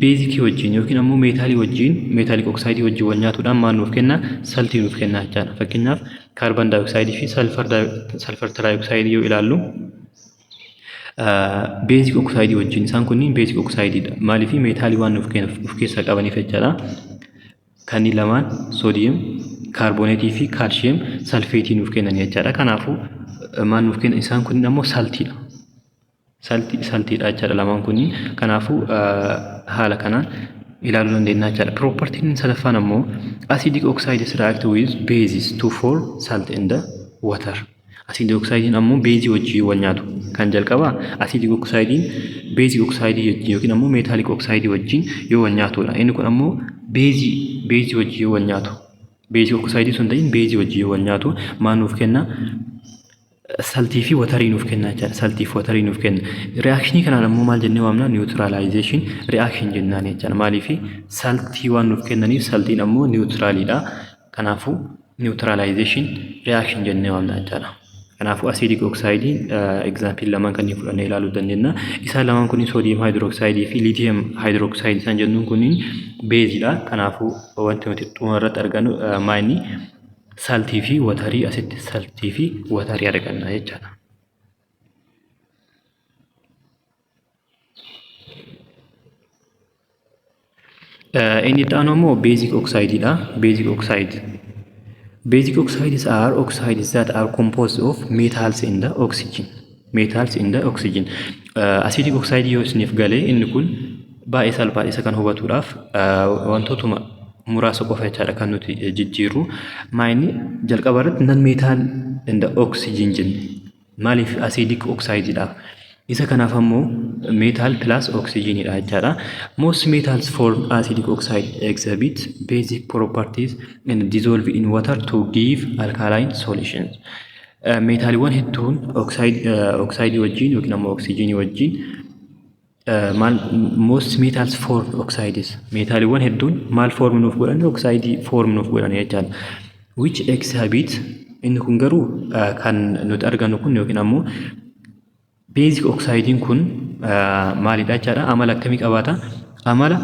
basicii wajjin yookiin ammoo metalii wajjin, metallic oxide wajjin wal nyaatuudhaan maal nuuf kenna? Saltii nuuf kenna jechaadha. Fakkeenyaaf, carbon dioxide fi sulfur trioxide yoo ilaallu, basic oxide wajjin, isaan kunniin basic oxideidha. Maaliif? Metalii waan nuuf of keessaa qabaniif jechaadha. Kanneen lamaan sodium carbonateii fi calcium sulfateii nuuf kennan jechaadha. Kanaafuu maal nuuf kennan? Isaan kunniin ammoo saltiidha. Saltiidha jechaadha lamaan kunniin. Kanaafuu haala kanaan ilaaluu dandeenya jechaadha. Propertyiin sadaffaan ammoo acidic oxides react with bases to form salt in the water. Acidic oxidein ammoo baseii wajjin wal nyaatu. Kan jalqabaa acidic oxidein basic oxideii wajjin yookiin ammoo metallic oxideii wajjin yoo wal nyaatudha. Inni kun ammoo baseii wajjin yoo wal nyaatu. Basic oxideii sun ta'in baseii wajjin yoo wal nyaatu maal nuuf kenna? Saltii fi waterii nuuf kenna jechaadha. Saltii fi waterii nuuf kenna. Reactionii kanaan ammoo maal jennee waamna? Neutralization reaction jennaan jechaadha. Maaliif? Saltii waan nuuf kennaniif, saltiin ammoo neutraliidha. Kanaafuu neutralization reaction jennee waamna jechaadha. Kanaafuu acidic oxideii example lamaan kanneen fudhannee ilaaluu dandeenya. Isaan lamaan kunniin, sodium hydroxideii fi lithium hydroxideii isaan jennuun kunniin baseiidha. Kanaafuu wanti nuti xumura irratti argannu maayini? Saltii fi waterii, asitti saltii fi waterii arganna jechaadha. Inni itti aanu ammoo basic oxideidha. Basic oxide. Basic oxides are oxides that are composed of metals and the oxygen. Metals and the oxygen. Acidic oxide yoo isiniif galee, inni kun baay'ee salphaadha. Isa kan hubatuudhaaf wantootuma muraasa qofa jechaadha kan nuti jijjiirru. Maayini jalqaba irratti non metal and the oxygen jenne. Maaliif? Acidic oxideidhaaf. Isa kanaaf ammoo metal plus oxygenidha jechaadha. Most metals form acidic oxide exhibit basic properties and dissolve in water to give alkaline solutions. Meetaaliiwwan hedduun oxideii wajjin yookiin ammoo oxygenii wajjin maal, most metals form oxides, meetaaliiwwan hedduun maal form nuuf godhan? Oxideii form nuuf godhan jechaadha. Which exhibit, inni kun garuu kan nuti argannu kun yookiin ammoo basic oxideiin kun maalidha jechaadha? Amala akkamii qabaata? Amala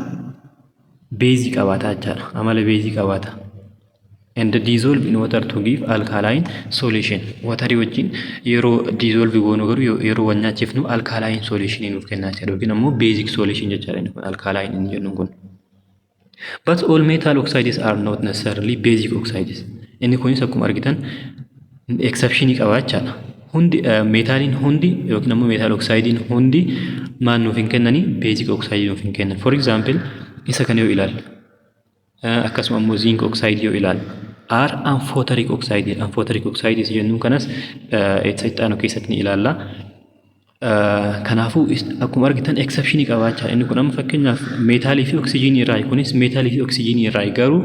baseii qabaata jechaadha. Amala baseii qabaata. And dissolve in water to give alkaline solution. Waterii wajjin yeroo dissolve goonu garuu, yeroo wal nyaachifnu, alkaline solution nuuf kenna jechaadha. Yookiin ammoo basic solution jechaadha inni kun, alkaline inni jennu kun. But all metal oxides are not necessarily basic oxides. Inni kunis akkuma argitan exceptionii qaba jechaadha. Hundi, meetaaliin hundi yookiin ammoo metal oxideiin hundi maal nuuf hin kennani? Basic oxideii nuuf hin kennan. For example, isa kana yoo ilaalle, Akkasuma immoo zinc oxide yoo ilaalle are amphoteric oxide. Amphoteric oxide jennuun kanas isa itti aanu keessatti ni ilaalla. Kanaafuu akkuma argitan exceptionii qabaachaa inni kun amma fakkeenyaaf meetaalii fi oksijiinii irraa, kunis meetaalii fi oksijiinii irraa, garuu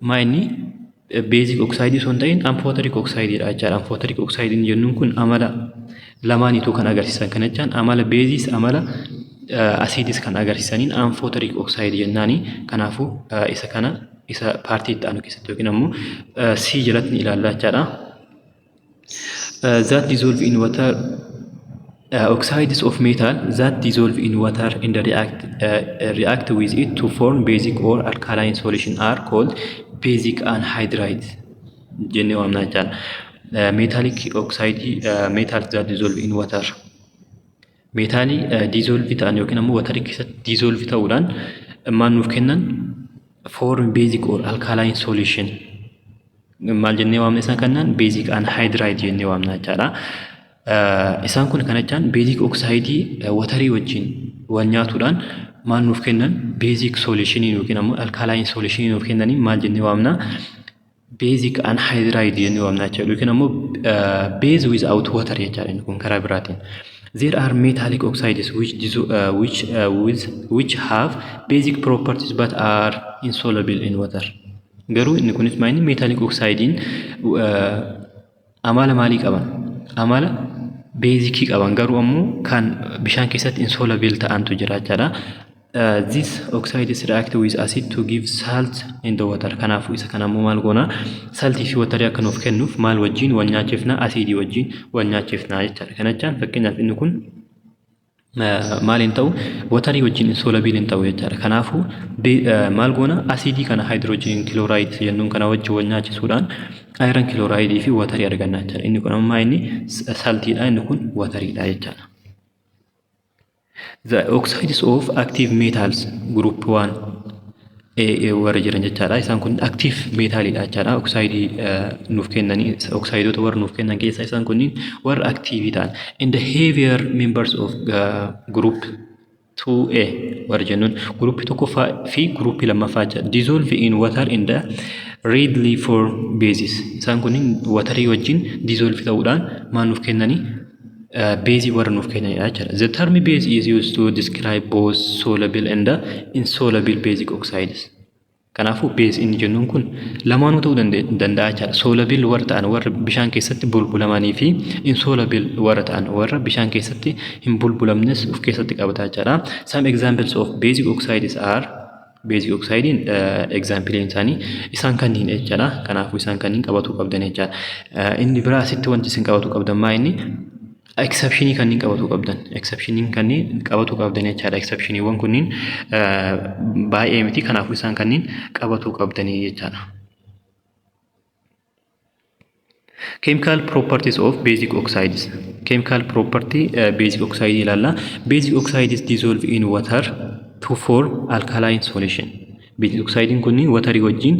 maa inni basic oxide osoo hin ta'in amphoteric oxide dha jechaadha. Amphoteric oxide jennuun kun amala lamaaniitu kan agarsiisan. Kana jechaan amala beeziis amala asiidis kan agarsiisaniin amphoteric oxide jennaani. Kanaafuu isa kana isa partii itti aanu keessatti yookiin ammoo C jalatti ni ilaalla jechaadha. That dissolve in water, oxides of metal that dissolve in water and react with it to form basic or alkaline solution are called basic anhydride jennee waamna jechaadha. Metallic oxide, metal that dissolve in water, meetaalii dissolve ta'an yookiin ammoo waterii keessatti dissolve ta'uudhaan maal nuuf kennan? Form basic or alkaline solution maal jennee waamna isaan kannaan? Basic anhydride jennee waamna jechaadha. Isaan kun kana jechaan basic oxide waterii wajjin wal nyaatuudhaan maal nuuf kennan? Basic solution yookiin ammoo alkaline solution nuuf kennanii maal jennee waamna? Basic anhydride jennee waamna jechaadha. Yookiin ammoo base without water jechaadha inni kun karaa biraatiin. There are metallic oxides which have basic properties but are insoluble in water. Garuu inni kunis maal inni metallic oxidein amala maalii qaban? Amala basicii qaban, garuu ammoo kan bishaan keessatti insoluble ta'antu jira jechaadha. This oxides react with acid to give salt in the water. Kanaafuu isa kana ammoo maal goona? Saltii fi waterii akka nuuf kennuuf maal wajjin wal nyaachifna? Asiidii wajjin wal nyaachifna jechaadha. Kana jechaan fakkeenyaaf inni kun maal hin ta'u? Waterii wajjin insoluble hin ta'u jechaadha. Kanaafuu maal goona? Asiidii kana hydrogen chloride jennuun kana wajjin wal nyaachisuudhaan iron chloride fi waterii arganna jechaadha. Inni kun ammaa inni saltiidha, inni kun wateriidha jechaadha. The oxides of active metals group 1 warra jiran jechaadha. Isaan kun active metalidha jechaadha. Oxide nuuf kennanii, oxideota warra nuuf kennan keessaa isaan kunniin warra active ta'an. In the heavier members of group 2A warra jennuun, groupii tokkoffaa fi groupii lammaffaa jechaadha. Dissolve in water in the readily form bases. Isaan kunniin waterii wajjin dissolve ta'uudhaan maal nuuf kennanii? Beezii warra nuuf kennanidha jechaadha. The term base is used to describe both soluble and insoluble basic oxides. Kanaafuu base inni jennuun kun lamaanuu ta'uu danda'a jechaadha. Soluble warra ta'an, warra bishaan keessatti bulbulamanii, fi insoluble warra ta'an, warra bishaan keessatti hin bulbulamnes of keessatti qabata jechaadha. Some examples of basic oxides are, basic oxidein example isaanii isaan kanneen jechaadha. Kanaafuu isaan kanneen qabatuu qabdan jechaadha. Inni biraa asitti wanti isin qabatuu qabdan maa inni? Exceptionii kanneen qabatuu qabdan. Exceptioniin kanneen qabatuu qabdan jechaadha. Exceptioniiwwan kunniin baay'ee miti, kanaafuu isaan kanneen qabatuu qabdanii jechaadha. Chemical properties of basic oxides. Chemical property basic oxide ilaalla. Basic oxides dissolve in water to form alkaline solution. Basic oxidein kunniin waterii wajjin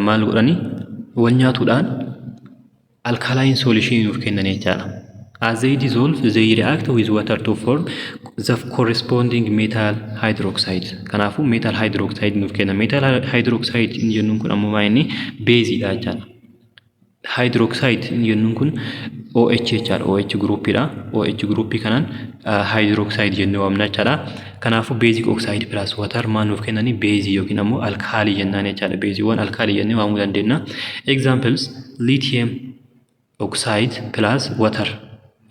maal godhanii? Wal nyaatuudhaan alkaline solution nuuf kennan jechaadha. As they dissolve, they react with water to form the corresponding metal hydroxide. Kanaafuu metal hydroxide nuuf kenna. Metal hydroxide inni jennuun kun ammoo maa inni? Beeziidha jechaadha. Hydroxide inni jennuun kun OH jechaadha. OH groupiidha. OH groupii kanaan hydroxide jennee waamna jechaadha. Kanaafuu basic oxide plus water maal nuuf kennanii? Beezii yookiin ammoo alkaalii jennaan jechaadha. Beeziiwwan alkaalii jennee waamuu dandeenya. Examples: lithium oxide plus water.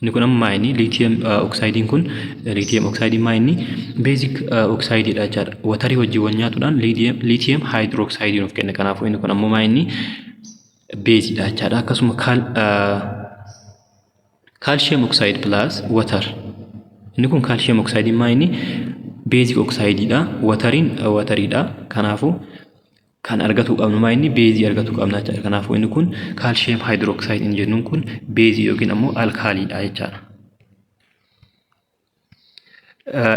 Inni kun amma maa inni? Lithium oxidein kun, lithium oxidein maa inni? Basic oxideidha jechaadha. Waterii wajjin wal nyaatuudhaan lithium hydroxide nuuf kenna. Kanaafuu inni kun ammoo maa inni? Beeziidha jechaadha. Akkasuma calcium oxide plus water. Inni kun calcium oxidein maa inni? Basic oxideidha. Wateriin wateriidha. Kanaafuu kan argatuu qabnu maa inni? Beezii argatuu qabna jechaadha. Kanaafuu inni kun calcium hydroxide inni jennuun kun beezii yookiin ammoo alkaaliidha jechaadha.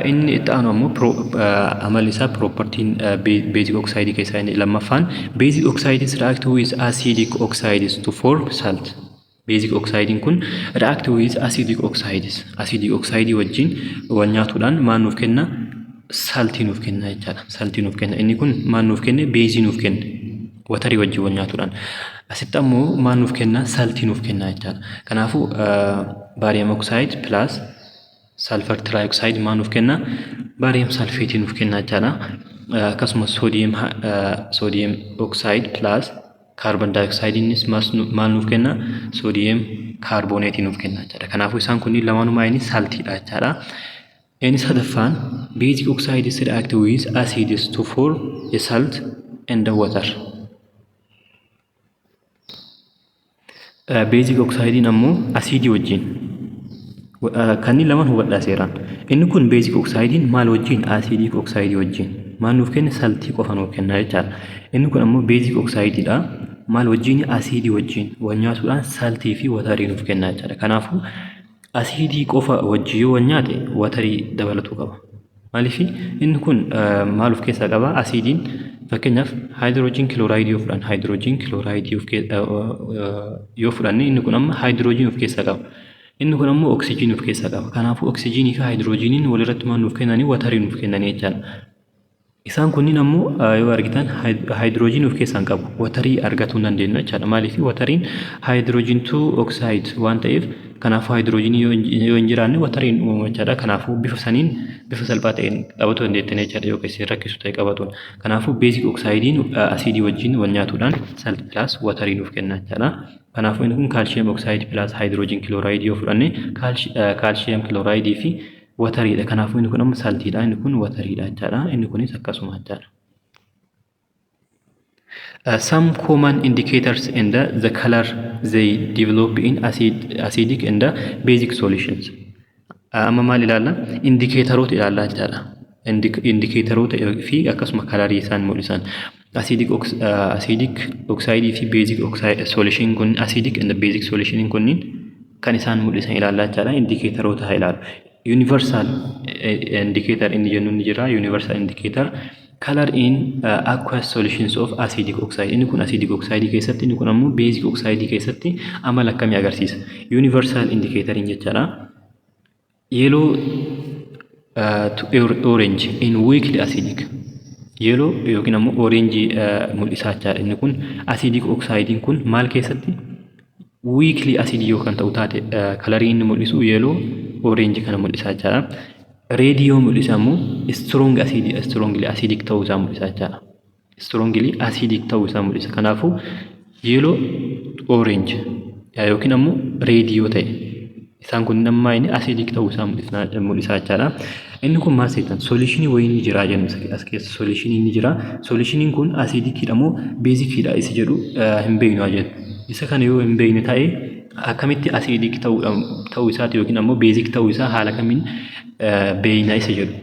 Inni itti aanu ammoo amalli isaa, propertiin basic oxide keessaa inni lammaffaan, basic oxides react with acidic oxides to form salt. Basic oxidein kun react with acidic oxides. Acidic oxide wajjin wal nyaatuudhaan maal nuuf kenna? Saltii nuuf kenna jechaadha. Saltii nuuf kenna. Inni kun maal nuuf kenne? Beezii nuuf kenne. Waterii wajjin wal nyaatuudhaan. Asitti ammoo maal nuuf kenna? Saltii nuuf kenna jechaadha. Kanaafuu barium oxide plus sulfur trioxide maal nuuf kenna? Barium sulfateii nuuf kenna jechaadha. Akkasumas sodium oxide plus carbon dioxide innis maal nuuf kenna? Sodium carbonateii nuuf kenna jechaadha. Kanaafuu isaan kunniin lamaanumaa inni saltiidha jechaadha. Inni sadaffaan basic oxides react with acids to form a salt and water. Basic oxidein ammoo asiidii wajjin, kanneen lamaan hubadhaa seeraan. Inni kun basic oxidein maal wajjin? Acidic oxide wajjin. Maal nuuf kenne? Saltii qofa nuuf kenna jechaadha. Inni kun ammoo basic oxideidha. Maal wajjin? Asiidii wajjin wal nyaatuudhaan saltii fi waterii nuuf kenna jechaadha. Kanaafuu asiidii qofa wajjin yoo wal nyaate waterii dabalatuu qaba. Maaliif? Inni kun maal of keessaa qaba? Asiidiin fakkeenyaaf hydrogen chlorideii yoo fudhanne, hydrogen chlorideii yoo fudhanne, inni kun amma hydrogen of keessaa qaba. Inni kun ammoo oksijiinii of keessaa qaba. Kanaafuu oksijiinii fi haayidroojiniin walirratti maal nuuf kennanii? Waterii nuuf kennanii jechaadha. Isaan kunniin ammoo yoo argitan haayidroojinii of keessaa hin qabu. Waterii argatuu hin dandeenyu jechaadha. Maaliif? Wateriin hydrogen two oxide waan ta'eef, kanaafuu haayidroojinii yoo hin jiraanne wateriin uumamu jechaadha. Kanaafuu bifa saniin bifa salphaa ta'een qabatuu dandeettan jechaadha yoo isin rakkisu ta'e qabatuun. Kanaafuu basic oxideiin asiidii wajjin wal nyaatuudhaan salt plus waterii nuuf kenna jechaadha. Kanaafuu inni kun calcium oxide plus hydrogen chlorideii yoo fudhanne, calcium chlorideii fi wateriidha. Kanaafuu inni kun amma saltiidha. Inni kun wateriidha jechaadha. Inni kunis akkasuma jechaadha. Some common indicators and the color they develop in acidic and basic solutions. Amma maal ilaalla? Indicatoroota ilaallaa jechaadha. Indicatoroota fi akkasuma colorii isaan mul'isan. Acidic oxide fi basic oxide solution kun, acidic and basic solution kunniin kan isaan mul'isan ilaallaa jechaadha. Indicatoroota haa ilaalu. Universal indicator inni jennu ni jira. Universal indicator color in aqueous solutions of acidic oxide. Inni kun acidic oxide keessatti, inni kun ammoo basic oxide keessatti amala akkamii agarsiisa? Universal indicator jechaadha. Yellow to orange in weakly acidic. Yellow yookiin ammoo orange mul'isaa jechaadha. Inni kun acidic oxide kun maal keessatti? Weakly acidic yoo kan ta'u taate colorii inni mul'isu yellow orange kana mul'isaa jechaadha. Red yoo mul'ise ammoo strong acid, strongly acidic ta'uu isaa mul'isa jechaadha. Strongly acidic ta'uu isaa mul'isa. Kanaafuu yellow orange yookiin ammoo red yoo ta'e isaan kun ammaa inni acidic ta'uu isaa mul'isa jechaadha. Inni kun maal seetan? Solutionii wayii ni jira jennu, as keessa solutionii ni jira. Solutioniin kun acidiciidha moo basiciidha isa jedhu hin beeknu jennu. Isa kana yoo hin beekne ta'e akkamitti acidic ta'uu isaati yookiin ammoo basic ta'uu isaa haala kamiin beekna isa jedhu,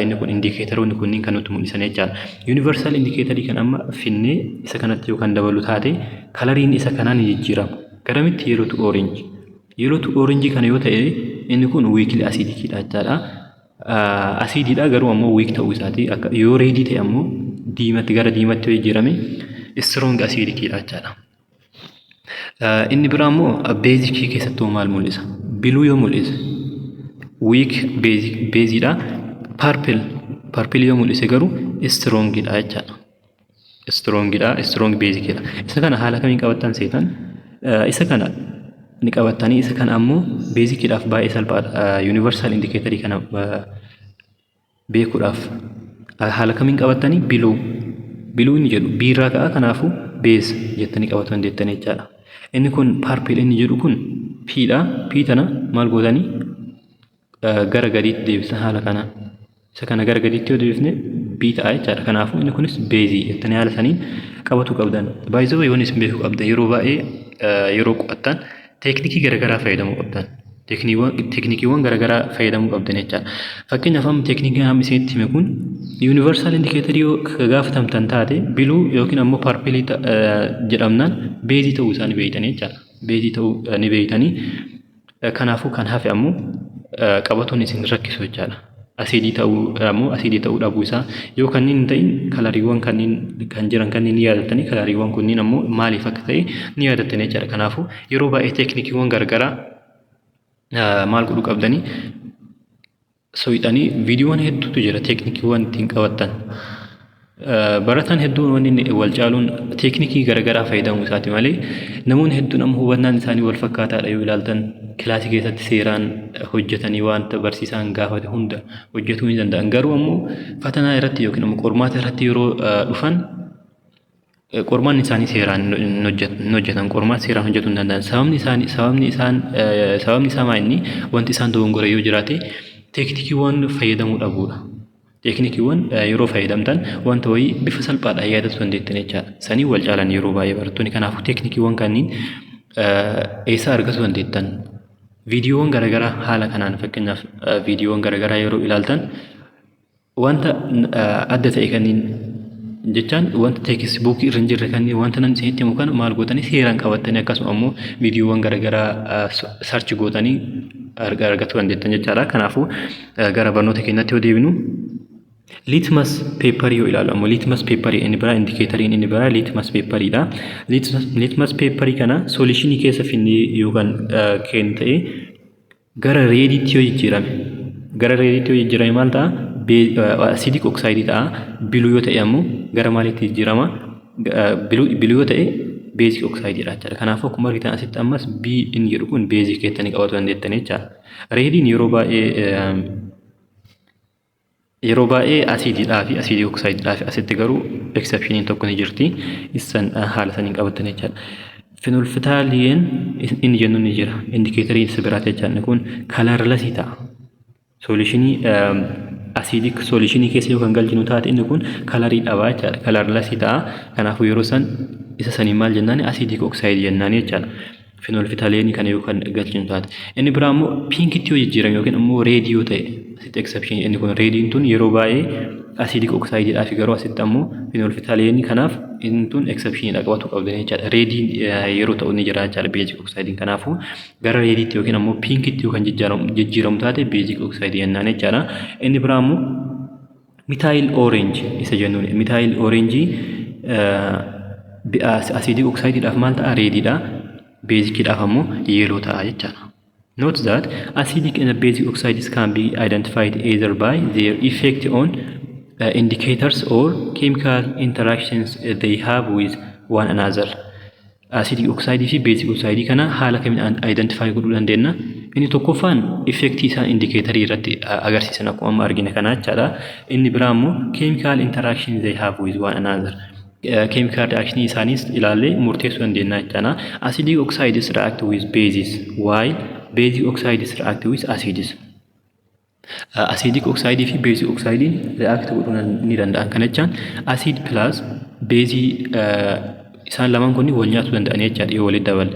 inni kun indicatoroonni kunniin kan nutti mul'isan jechaadha. Universal indicatorii kan amma finnee isa kanatti yoo kan dabalu taate coloriin isa kanaa ni jijjiirama. Garamitti? Yellow to orange. Yellow to orange kana yoo ta'e inni kun weakly acidiciidha jechaadha. Asiidiidha garuu ammoo weak ta'uu isaati. Akka yoo redii ta'e ammoo diimatti, gara diimatti yoo jijjiirame strong acidiciidha jechaadha. Inni biraa immoo basicii keessattuu maal mul'isa? Blue yoo mul'ise weak baseiidha. Purple yoo mul'ise garuu strongidha jechaadha. Strongidha, strong basicidha. Isa kana haala kamiin qabattan seetan? Isa kana ni qabattanii, isa kana ammoo basiciidhaaf baay'ee salphaadha. Universal indicatorii kana beekuudhaaf haala kamiin qabattanii? Blue inni jedhu biirraa ka'a, kanaafuu base jettanii qabatu dandeettanii jechaadha. Inni kun purple inni jedhu kun Pdha. P tana maal gootanii? Gara gadiitti deebisan haala kanaan. Isa kana gara gadiitti yoo deebifne B ta'a jechaadha. Kanaafuu inni kunis baseii jettanii haala saniin qabatu qabdan. Baay'ee yoon isin beekuu qabdan, yeroo baay'ee yeroo qo'attan teeknikii garaagaraa fayyadamuu qabdan. Teeknikiiwwan garaagaraa fayyadamuu qabdan jechaadha. Fakkeenyaaf amma teeknikiin amma isinitti hime kun universal indicatorii yoo gaafatamtan taate blue yookiin ammoo purpleii jedhamnaan baseii ta'uu isaa ni beektanii jechaadha. Baseii ta'uu ni beektanii. Kanaafuu kan hafe ammoo qabatuun isin rakkisu jechaadha. Asiidii ta'uu ammoo asiidii ta'uu dhabuu isaa yoo kanneen hin ta'in coloriiwwan kanneen kan jiran kanneen ni yaadattanii, coloriiwwan kunniin ammoo maaliif akka ta'e ni yaadattanii jechaadha. Kanaafuu yeroo baay'ee teeknikiiwwan garaagaraa maal godhuu qabdanii? Soyixanii viidiyoon hedduutu jira teeknikiiwwan ittiin qabattan. Barataan hedduun wanni inni wal caaluun teeknikii garaagaraa fayyadamuu isaati malee, namoonni hedduun amma hubannaan isaanii wal fakkaataadha. Yoo ilaaltan, kilaasii keessatti seeraan hojjetanii wanta barsiisaan gaafate hunda hojjetuu ni danda'an. Garuu ammoo fatanaa irratti yookiin ammoo qormaata irratti yeroo dhufan, qormaanni isaanii seeraan hin hojjetan, qormaata seeraan hojjetuu hin danda'an. Sababni isaanii sababni isaan sababni isaa maa inni wanti isaan dogongora yoo jiraate, teeknikiiwwan fayyadamuu dhabuudha. Teeknikiiwwan yeroo fayyadamtan wanta wayii bifa salphaadhaan yaadachuu dandeettan jechaadha. Sanii wal caalan yeroo baay'ee barattoonni. Kanaafuu teeknikiiwwan kanneen eessaa argachuu dandeettan? Viidiyoowwan garaagaraa haala kanaan, fakkeenyaaf viidiyoowwan garaagaraa yeroo ilaaltan, wanta adda ta'e kanneen jechaan wanta textbookii irra hin jirre kanneen, wanta namni isinitti himu kana maal gootanii seeraan qabattanii, akkasuma ammoo viidiyoowwan garaagaraa search gootanii argachuu dandeettan jechaadha. Kanaafuu gara barnoota keenyatti yoo deebinu, litmus paperii yoo ilaalu ammoo, litmus paperii inni biraa, indicatoriin inni biraa litmus paperiidha. Litmus paperii kana solutionii keessa finnee yookaan kennu ta'e, gara rediitti yoo jijjiirame, gara rediitti yoo jijjiirame maal ta'a? Acidic oxideii ta'a. Blue yoo ta'e ammoo gara maaliitti jijjiirama? Blue yoo ta'e basic oxideiidha jechaadha. Kanaafuu akkuma argitan asitti ammas B inni jedhu kun basic jettanii qabatu dandeettan jechaadha. Rediin yeroo baay'ee asiidiidhaa fi acidic oxideiidhaa fi asitti garuu exceptioniin tokko ni jirti. Isan haala saniin qabattan jechaadha. Phenolphthalein inni jennu ni jira. Indicatorii isa biraati jechaadha. Kun colorlessii ta'a. Solutionii, acidic solutionii keessa yoo kan galchinu taate, inni kun colorii dhabaa jechaadha. Colorlessii ta'a. Kanaafuu yeroo san isa saniin maal jennaan? Acidic oxideii jennaan jechaadha. Phenolphthaleinii kana yoo kan galchinu taate. Inni biraa immoo pinkitti yoo jijjiirame yookiin immoo redii yoo ta'e, asitti exceptionii inni kun rediin tun yeroo baay'ee acidic oxideiidhaa fi garuu asitti ammoo phenolphthaleinii kanaaf inni tun exceptioniidha qabatu qabdan jechaadha. Rediin yeroo ta'u ni jira jechaadha basic oxideiin. Kanaafuu gara rediitti yookiin ammoo pinkitti yoo kan jijjiiramu taate, basic oxideii jennaan jechaadha. Inni biraa immoo methyl orange isa jennuun. Methyl orangeii acidic oxideiidhaaf maal ta'a? Rediidha. Basiciidhaaf ammoo yellow ta'a jechaadha. Note that acidic and basic oxides can be identified either by their effect on indicators or chemical interactions they have with one another. Acidic oxide fi basic oxide kana haala kamiin identify godhuu dandeenya? Inni tokkoffaan effectii isaan indicatorii irratti agarsiisan akkuma amma argine kana jechaadha. Inni biraa immoo chemical interaction they have with one another. Chemical reaction isaaniis ilaallee murteessuu dandeenya jechaadha. Acidic oxides react with bases, while basic oxides react with acids. Acidic oxide fi basic oxide react godhuu ni danda'an. Kana jechaan acid plus baseii isaan lamaan kun wal nyaatuu danda'an jechaadha yoo walitti daballe.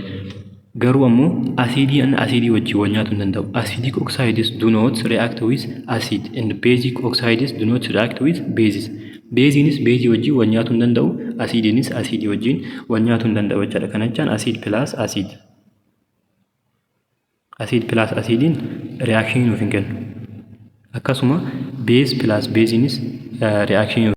Garuu ammoo asiidii asiidii wajjin wal nyaatuu hin danda'u. Acidic oxides do not react with acid and basic oxides do not react with bases. Baseiinis baseii wajjin wal nyaatuu hin danda'u. Asiidiinis asiidii wajjin wal nyaatuu hin danda'u jechaadha. Kana jechaan acid plus acid. Acid plus acidiin reactionii nuuf hin kennu. Akkasuma base plus baseiinis reactionii